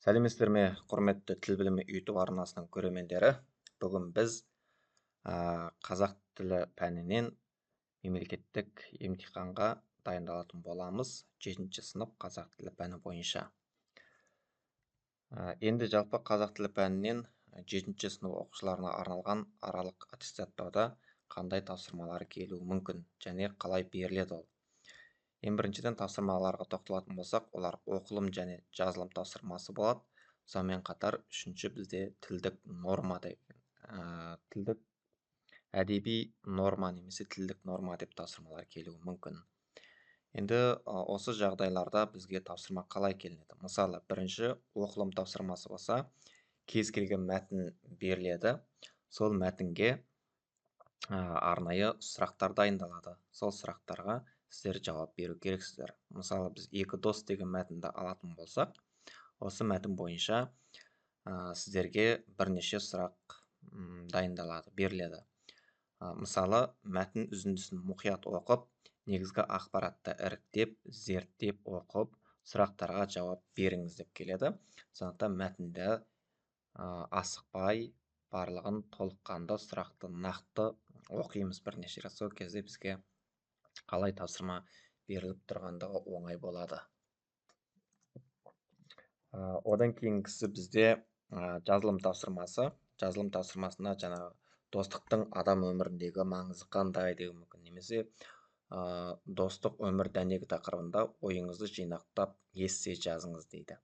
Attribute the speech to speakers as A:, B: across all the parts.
A: Сәлеметсіздер ме, құрметті Тіл білімі YouTube арнасының көрермендері. Бүгін біз қазақ тілі пәнінен мемлекеттік емтиханға дайындалатын боламыз. 7-ші сынып қазақ тілі пәні бойынша. Енді жалпы қазақ тілі пәнінен 7-ші сынып оқушыларына арналған аралық аттестаттауда қандай тапсырмалар келуі мүмкін және қалай беріледі ол? Ең біріншіден тапсырмаларға тоқталатын болсақ, олар оқылым және жазылым тапсырмасы болады. Сонымен қатар үшінші бізде тілдік норма деген, тілдік әдеби норма немесе тілдік норма деп тапсырмалар келуі мүмкін. Енді осы жағдайларда бізге тапсырма қалай келінеді? Мысалы, бірінші оқылым тапсырмасы болса, кез келген мәтін беріледі. Сол мәтінге арнайы сұрақтар дайындалады. Сол сұрақтарға сіздер жауап беру керексіздер. Мысалы, біз екі дос деген мәтінді алатын болсақ, осы мәтін бойынша сіздерге бірнеше сұрақ дайындалады, беріледі. Мысалы, мәтін үзіндісін мұқият оқып, негізгі ақпаратты іріктеп, зерттеп оқып, сұрақтарға жауап беріңіз деп келеді. Сондықтан мәтінді асықпай, барлығын толыққанды сұрақты нақты оқимыз бірнеше рет. Сол кезде бізге қалай тапсырма беріліп тұрғандығы оңай болады. Одан кейінгісі бізде жазылым тапсырмасы. Жазылым тапсырмасына жаңағы достықтың адам өміріндегі маңызы қандай деуі мүмкін, немесе достық өмір дәнегі тақырыбында ойыңызды жинақтап эссе жазыңыз дейді.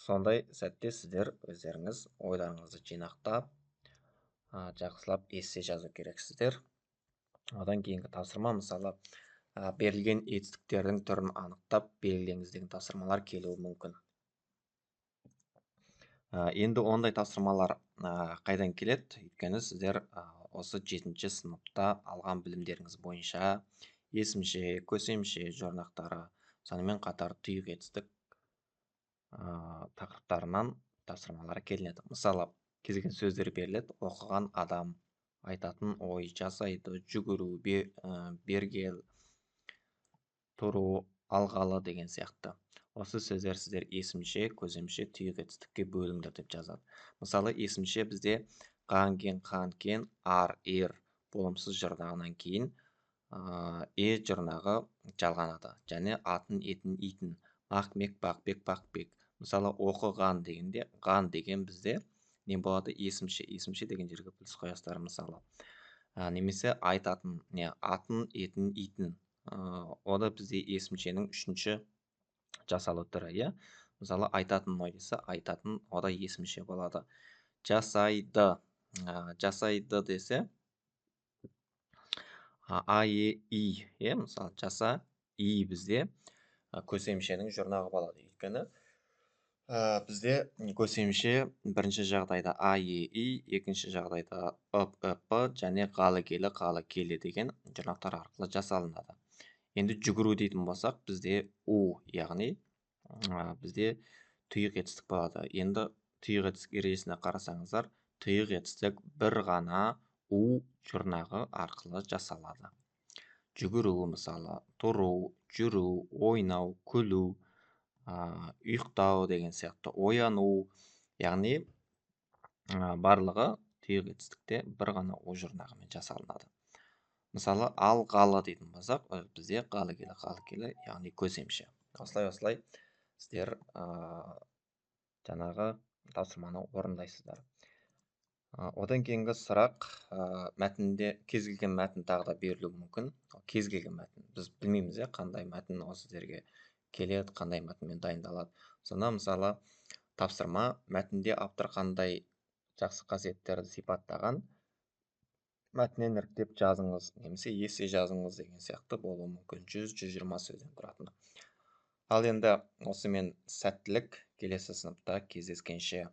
A: Сондай сәтте сіздер өздеріңіз ойларыңызды жинақтап, жақсылап эссе жазу керексіздер. Одан кейінгі тапсырма, мысалы, берілген етістіктердің түрін анықтап белгілеңіз деген тапсырмалар келуі мүмкін. Енді ондай тапсырмалар қайдан келеді? Өйткені сіздер осы 7-ші сыныпта алған білімдеріңіз бойынша есімше, көсемше жұрнақтары, сонымен қатар тұйық етістік тақырыптарынан тапсырмалар келінеді. Мысалы, кез келген сөздер беріледі. Оқыған адам, айтатын ой, жасайды, жүгіру, бергел, тұру, алғалы деген сияқты. Осы сөздер сіздер есімше, көсемше, тұйық етістікке бөліңдер деп жазады. Мысалы, есімше бізде қан, кен, қан, кен, ар, ер болымсыз жұрнағынан кейін е жұрнағы жалғанады. Және атын, етін, итін, ақ, мек, бақ, бек, бақ, бек. Мысалы, оқыған дегенде ған деген бізде не болады? Есімше. Есімше деген жерге плюс қоясыздар, мысалы. Немесе айтатын, не, атын, етін, итін. О да бізде есімшенің үшінші жасалу түрі, иә? Мысалы, айтатын ой десе, айтатын, о да есімше болады. Жасайды. Жасайды десе, а, е, и, иә? Мысалы, жаса, и бізде көсемшенің жұрнағы болады. Өйткені бізде көсемше бірінші жағдайда а, е, и, екінші жағдайда ы, ы, п және ғалы келі, қалы келі деген жұрнақтар арқылы жасалынады. Енді жүгіру дейтін болсақ, бізде у, яғни бізде тұйық етістік болады. Енді тұйық етістік ережесіне қарасаңыздар, тұйық етістік бір ғана у жұрнағы арқылы жасалады. Жүгіру, мысалы, тұру, жүру, ойнау, күлу, ұйықтау деген сияқты, ояну, яғни барлығы тұйық етістікте бір ғана у жұрнағымен жасалынады. Мысалы, алғалы дейтін болсақ, бізде ғалы келі, қалы келі, яғни көсемше. Осылай сіздер жаңағы тапсырманы орындайсыздар. Одан кейінгі сұрақ, мәтінде кез келген мәтін тағы да берілуі мүмкін. Кез келген мәтін. Біз білмейміз, қандай мәтін осы сіздерге келеді, қандай мәтінмен дайындалады. Сонда, мысалы, тапсырма мәтінде автор қандай жақсы қасиеттерді сипаттаған, мәтіннен іріктеп жазыңыз немесе эссе жазыңыз деген сияқты болуы мүмкін. 100-120 сөзден тұратын. Ал енді осымен сәттілік, келесі сыныпта кездескенше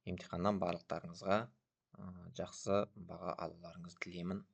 A: емтиханнан барлықтарыңызға жақсы баға алуларыңызды тілеймін.